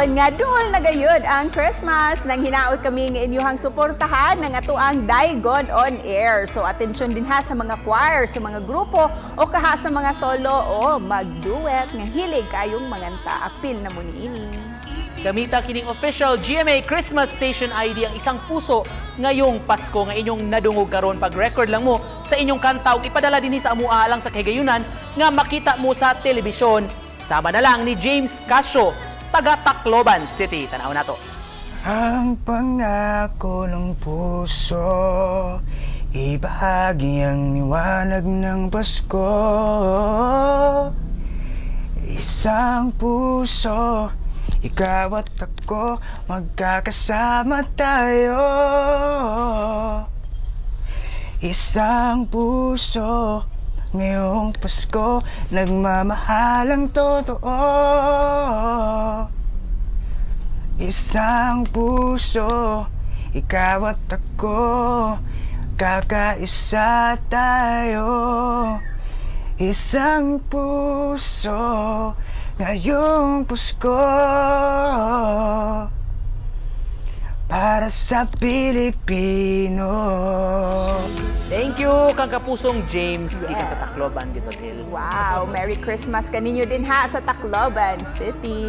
karon nga duol na gayud ang Christmas. Nang hinaot kami nga inyuhang suportahan ng atoang Daigon on Air. So atensyon din ha sa mga choir, sa mga grupo o kaha sa mga solo o magduet nga hilig kayong manganta. Apil na mo niini. Gamita kining official GMA Christmas Station ID, ang Isang Puso ngayong Pasko nga inyong nadungog karon. Pag-record lang mo sa inyong kanta ug ipadala dinhi sa amua alang sa kahigayunan nga makita mo sa telebisyon. Sama na lang ni James Casio, taga Tacloban City. Tanaw nato. Ang pangako ng puso, ibahagi ang liwanag ng Pasko. Isang puso, ikaw at ako, magkakasama tayo. Isang puso, ngayong Pasko, nagmamahalang totoo. Isang puso, ikaw at ako, kakaisa tayo. Isang puso, ngayong Pasko, para sa Pilipino. Thank you kang kapusong James gikan sa Tacloban dito sil. Wow, Merry Christmas kaninyo din ha sa Tacloban City.